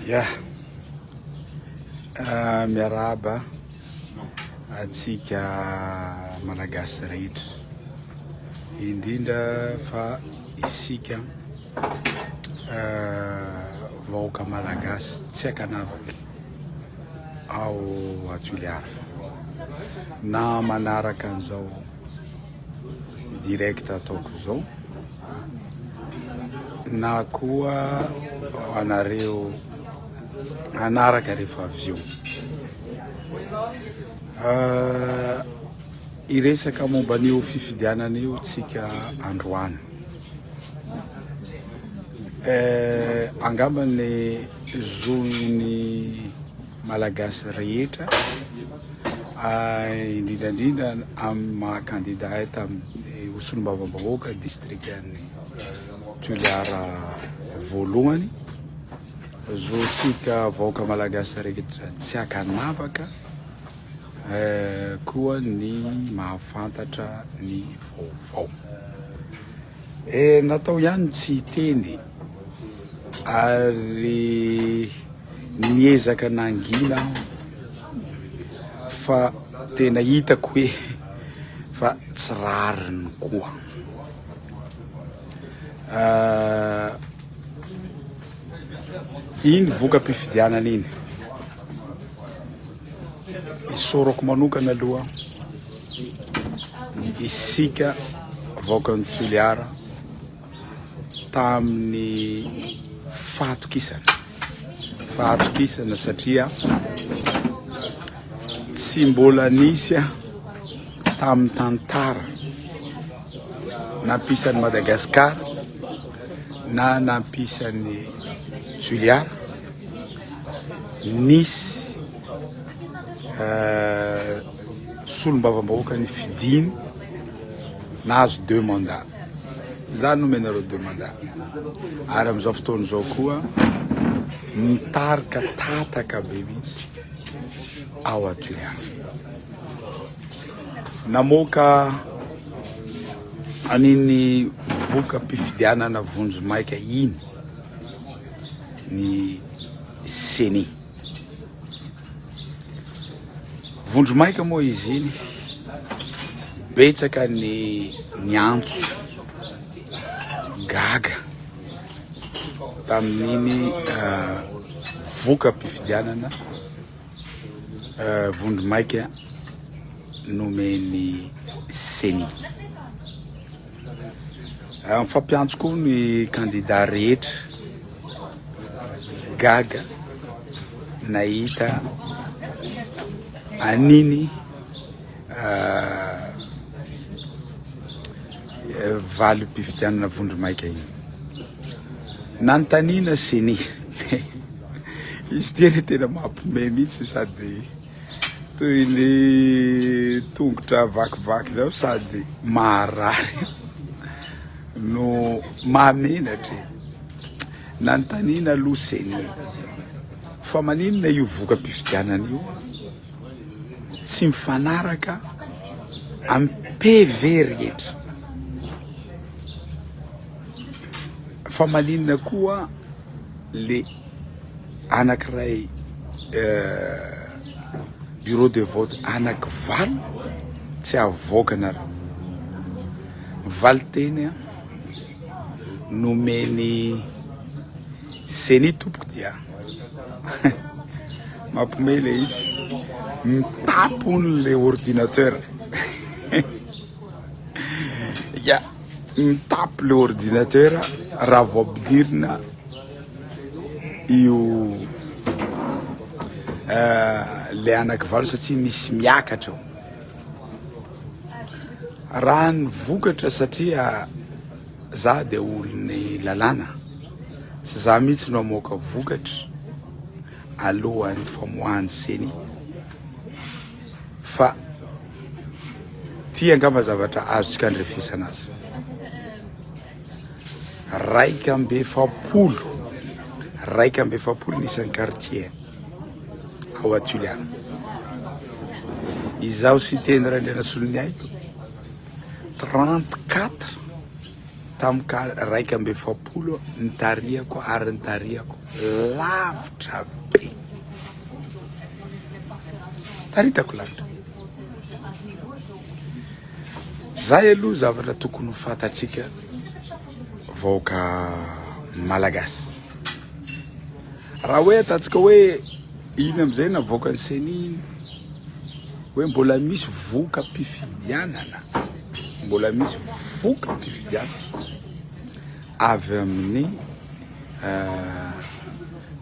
Ya, miarahaba antsika Malagasy rehetra, indrindra fa isika vahoaka Malagasy tsy ankanavaka ao Toliara na manaraka an'izao direct ataoko izao na koa anareo hanaraka rehefa avy eo. Hiresaka momba an'io fifidianana io tsika androany. Angamba ny zon'ny Malagasy rehetra indrindra indrindra amin'ny maha kandida ahy tamin'ny ho solombavambahoaka distrikan'i Toliara voalohany, zontsika vahoaka Malagasy rehetra tsy ankanavaka koa ny mahafantatra ny vaovao. Natao ihany ny tsy hiteny ary niezaka nangina aho fa tena hitako hoe fa tsy rariny koa. Iny voka-pifidianana iny, isaorako manokana aloha isika vahoakan'i Toliara tamin'ny fahatokisana, fahatokisana satria tsy mbola nisy tamin'ny tantara nampisy an'i Madagasikara na nampisy an'i Toliara nisy solombavambahoaka nifidiny nahazo deux mandats, za nomenareo deux mandats ary amin'izao fotoana izao koa mitarika tataka be mihitsy ao a Toliara. Namoaka an'iny voka-pifidianana vonjimaika iny ny Ceni. Vondromaika moa izy iny, betsaka ny niantso gaga tamin'iny voka-pifidianana vondromaika nomen'ny Ceni. Mifampiantso koa ny kandida rehetra gaga nahita an'iny valim-pifidianana vondromaika iny. Nanontaniana Ceni, izy ity anie tena mampiomehy mihitsy sady Toy ny tongotra vakivaky zao sady maharary no mahamenatra e. Nanontaniana aloha Ceni fa maninona io voka-pifidianana io tsy mifanaraka amin'ny PV rehetra? Fa maninona koa le anakiray bureau de vote anaky valo tsy avoakanareo valiteny a nomeny ceni tompoko dia mampime le izy mitapy hono le ordinateur ya mitapy le ordinateur raha vao ampidirina io le anakivalo satria misy miakatra ao. Raha ny vokatra satria za de olon'ny lalàna, tsy za mihitsy no hamoaka vokatra alohan'ny famoahan'ny ceni fa ty angamba zavatra azontsika andrefesana azy. 41, 41 ny isan'ny quartier ao Toliara. Izaho Siteny Randrianasoloniaiko, 34, Tamin'ny ka 41 nitarihako ary nitarihako lavitra be. Taritako lavitra. Zay aloha zavatra tokony ho fantatsika vahoaka malagasy. Raha hoe ataontsika hoe iny amizay navoakan'ny ceni iny hoe mbola misy voka-pifidianana, mbola misy voka-pifidianana avy amin'ny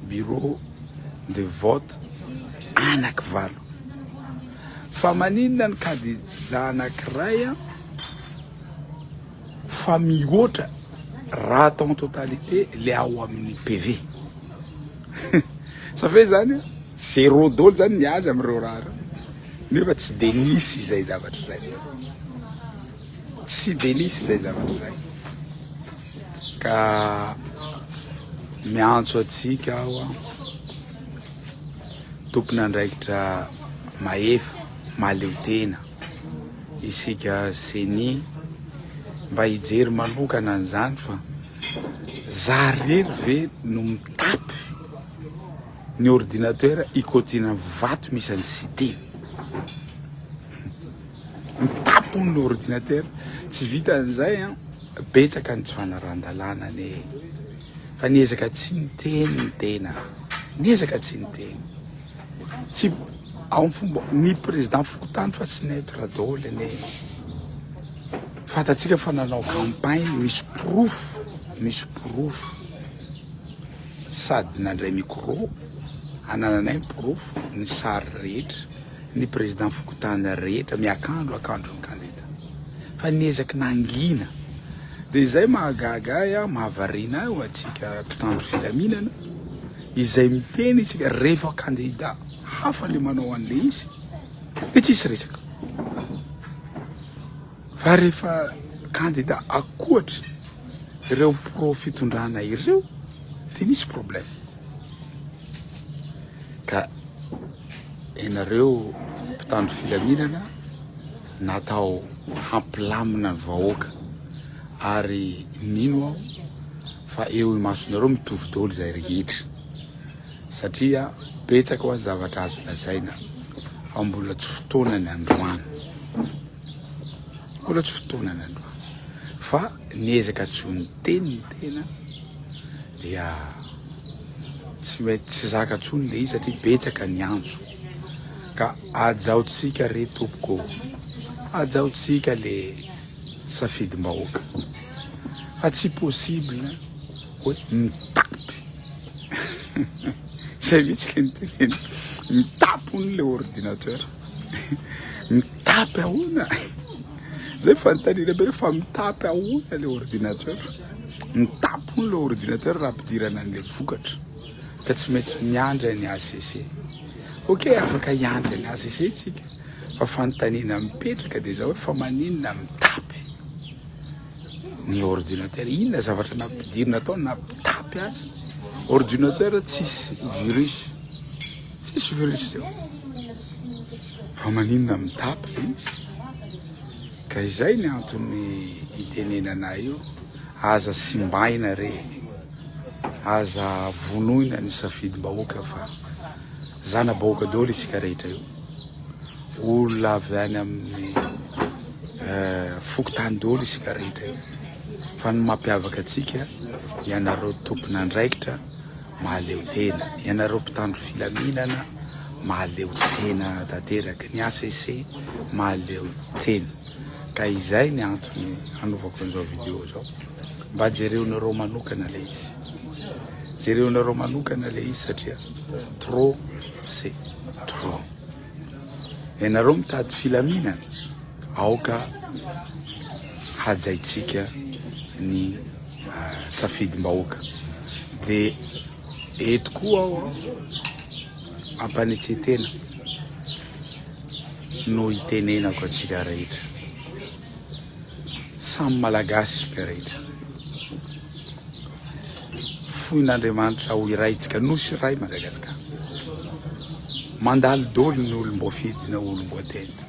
bureau de vote anakivalo. Fa maninona ny kandida anakiray fa mihoatra raha atao en totalité le ao amin'ny PV. Ça fait zany zéro daholo zany ny azy amin'ireo raha ireo. Nefa tsy de nisy izay zavatra izay. Tsy de nisy izay zavatra izay. Ka miantso antsika aho tompon'andraikitra mahefa, mahaleo tena isika ceni mba hijery manokana an'izany fa za rery ve no mitapy ny ordinateur ikotiana vato misy an'i Siteny. Mitapy hono ny ordinateur, tsy vitan'izay an, betsaka ny tsy fanarahan-dalàna anie. Fa niezaka tsy niteny ny tena, niezaka tsy niteny. Tsy ao amin'ny fomba ny président fokontany fa tsy neutre daholo anie. Fantatsika fa nanao campagne misy porofo, misy porofo. Sady nandray micro, anananay ny porofo, ny sary rehetra, ny président fokontany rehetra miakandro akandron'ny kandida. Fa niezaky nangina. Dia izay mahagaga ahy, mahavariana ahy ho antsika mpitandro filaminana, izay miteny isika rehefa kandida hafa le manao an'le izy dia tsisy resaka. Fa rehefa kandida akoatry ireo pro fitondrana ireo dia misy problème. Ka ianareo mpitandro filaminana natao hampilamina ny vahoaka ary mino aho fa eo imasonareo mitovy daholo izay rehetra satria betsaka hoa zavatra azo lazaina fa mbola tsy fotoana ny androany. Mbola tsy fotoana ny androany fa niezaka tsy ho niteny ny tena dia tsy mety tsy zaka intsony le izy satria betsaka ny antso ka ajaontsika re tompoko ô, ajaontsika le safidim-bahoaka fa tsy possible hoe mitapy zay mihitsy le niteneniko, mitapy hono le ordinateur. Mitapy ahoana? Zay fanontaniana be fa mitapy ahoana le ordinateur? Mitapy hono le ordinateur raha ampidirana an'le vokatra ka tsy maintsy miandry an'i HCC. Ok, afaka hiandry an'i HCC tsika fa fanontaniana mipetraka dia zao hoe fa maninona mitapy ny ordinateur? Inona zavatra nampidirina tao nampitapy azy? Ordinateur tsisy virus. Tsisy virus teo. Fa maninona mitapy le izy? Ka izay ny antony itenenana io, aza simbaina re, aza vonoina ny safidim-bahoaka fa zana-bahoaka daholo isika rehetra io. Olona avy any amin'ny eh, fokontany daholo isika rehetra io. Fa ny mampiavaka antsika, ianareo tompon'andraikitra mahaleo tena, ianareo mpitandro filaminana mahaleo tena tanteraka, ny HCC mahaleo tena, ka izay ny antony hanaovako an'izao vidéo zao, mba jereonareo manokana le izy, jereonareo manokana le izy satria trop c'est trop, ianareo mitady filaminana aoka hajaintsika ny safidim-bahoaka de eto koa aho ampanetren-tena no itenenako antsika rehetra, samy malagasy isika rehetra, foin'Andriamanitra ho iray tsika, nosy iray Madagasikara, mandalo daholo ny olom-boafidy na olom-boatendry,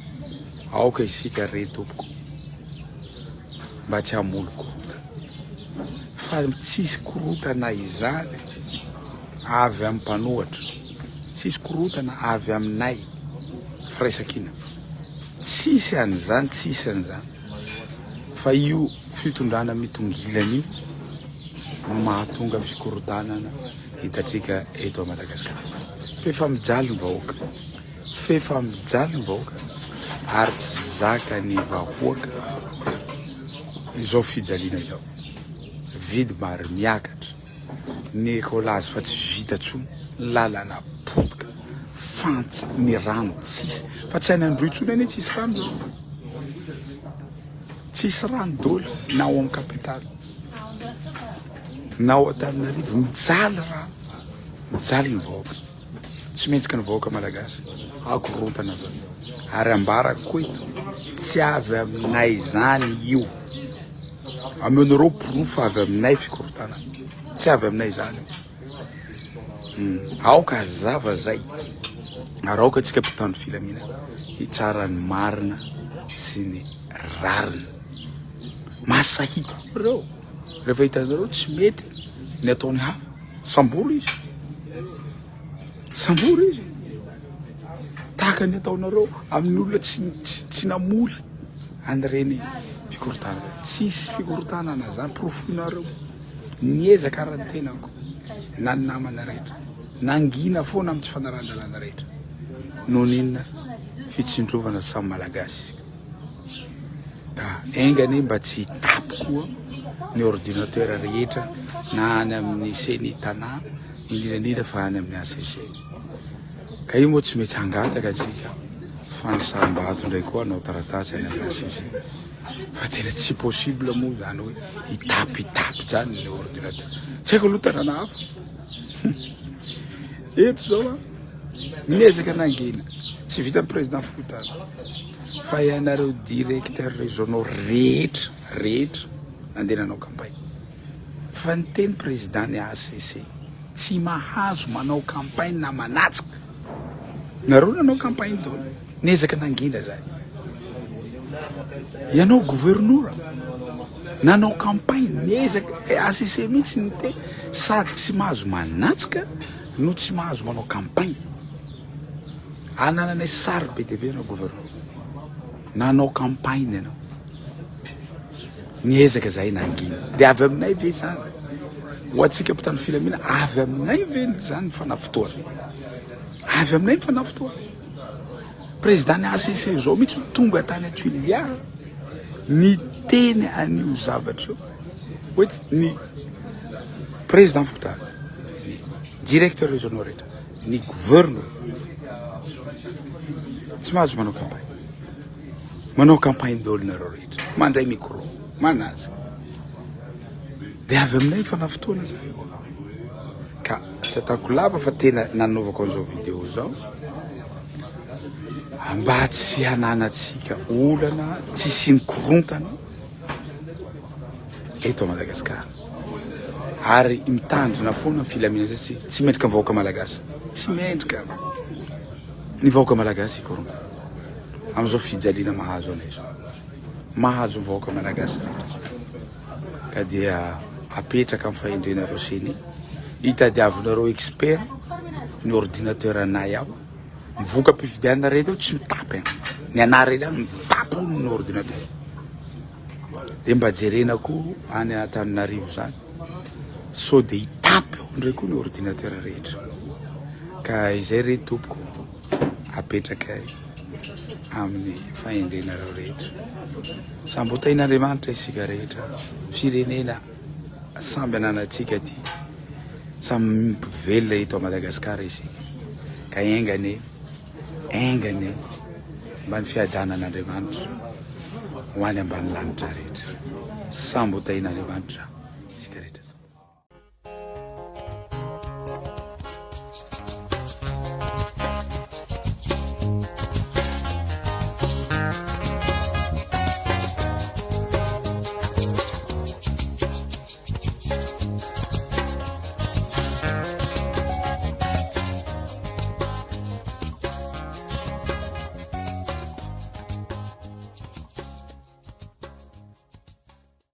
aoka isika re tompoko mba tsy hamolokoloka. Fa tsisy korotana izany avy amin'ny mpanohatra, tsisy korotana avy aminay firaisankina, tsisy an'izany, tsisy an'izany fa io fitondrana mitongilana io no mahatonga fikorontanana hitantsika eto Madagasikara. F'efa mijaly ny vahoaka, f'efa mijaly ny vahoaka ary tsy zakan'ny vahoaka izao fijaliana izao. Vidim-bary miakatra, ny ekolazy fa tsy vita tsony, lalana potika, fantsy, ny rano tsisy, fa tsy any Androy tsony anie tsisy rano zao, tsisy rano doly na ao amin'ny capitale na ao Antananarivo, mijaly rano, mijaly ny vahoaka. Tsy mendrika ny vahoaka malagasy akorontana zany ary ambarako eto tsy avy aminay zany io ameonareo porofo avy aminay fikorontanana tsy avy aminay zany io hmm. Aoka hazava zay ary aoka antsika mpitandro filaminana hitsara ny marina sy ny rariny masahiko reo rehefa hitanareo tsy mety ny ataony hafa Sambory izy. Sambory izy. Tahaka ny ataonareo amin'ny olona tsy tsy namory an'ireny fikorontanana. Tsisy fikorontanana zany porofoinareo. Niezaka ara ny tenako na ny namana rehetra. Nangina foana amin'ny tsy fanarahan-dalàna rehetra. Noho ny inona? Fitsindrovana samy Malagasy isika. Ka enga anie mba tsy hitapy koa ny ordinateur rehetra na any amin'ny ceni Tana indrindra indrindra fa any amin'ny HCC. Ka io moa tsy mety hangataka antsika fa ny sarim-bato indray koa hanao taratasy any amin'ny HCC. Fa tena tsy possible moa izany hoe hitapitapy izany ny ordinateur. Tsy haiko aloha tanàna hafa. Eto izao an, miezaka nangina. Tsy vitan'ny président fokontany fa ianareo directeur régionaux rehetra rehetra nandeha nanao campagne. Fa niteny président ny HCC tsy mahazo manao campagne na manatsika. Nareo nanao campagne daholo. Niezaka nangina zay. Ianao governora nanao campagne niezaka HCC mihitsy niteny sady tsy mahazo manatsika no tsy mahazo manao campagne. Anananay sary be dia be ianao gouverneur. Nanao campagne ianao. Niezaka zahay nangina. Dia avy aminay ve izany? Ho antsika mpitandro filamina, avy aminay ve izany ny fanafotoana? Avy aminay ny fanafotoana. Président ny HCC izao mihitsy tonga tany Tuléar niteny an'io zavatra io. Hoe ny président fokontany, ny directeur régional rehetra, ny gouverneur tsy mahazo manao campagne. Manao campagne daholo nareo rehetra, mandray micro, manaja. Dia avy aminay fanafotoana zany. Ka tsy ataoko lava fa tena nanaovako an'izao vidéo zao mba tsy hananantsika olana, tsy hisian'ny korontana eto Madagasikara. Ary mitandrina foana ny filaminana satria tsy mendrika ny vahoaka malagasy. Tsy mendrika ny vahoaka malagasy hikorontana amin'izao fijaliana mahazo anay izao. Mahazo ny vahoaka malagasy rehetra. Ka dia apetraka amin'ny fahendrenareo ceni, hitadiavinareo expert ny ordinateur anay ao. Ny voka-pifidianana rehetra eo tsy mitapy an. Ny anah rehetra any mitapy hono ny ordinateur. Dia mba jerena koa any Antananarivo zany sao dia hitapy ao indray koa ny ordinateur rehetra. Ka izay re tompoko apetrakay amin'ny fahendrenareo rehetra. Samby ho tahin'Andriamanitra isika rehetra, firenena samby ananantsika aty, samy velona eto Madagasikara isika. Ka enga anie, enga anie mba ny fiadanan'Andriamanitra ho any ambany lanitra rehetra. Samby ho tahin'Andriamanitra.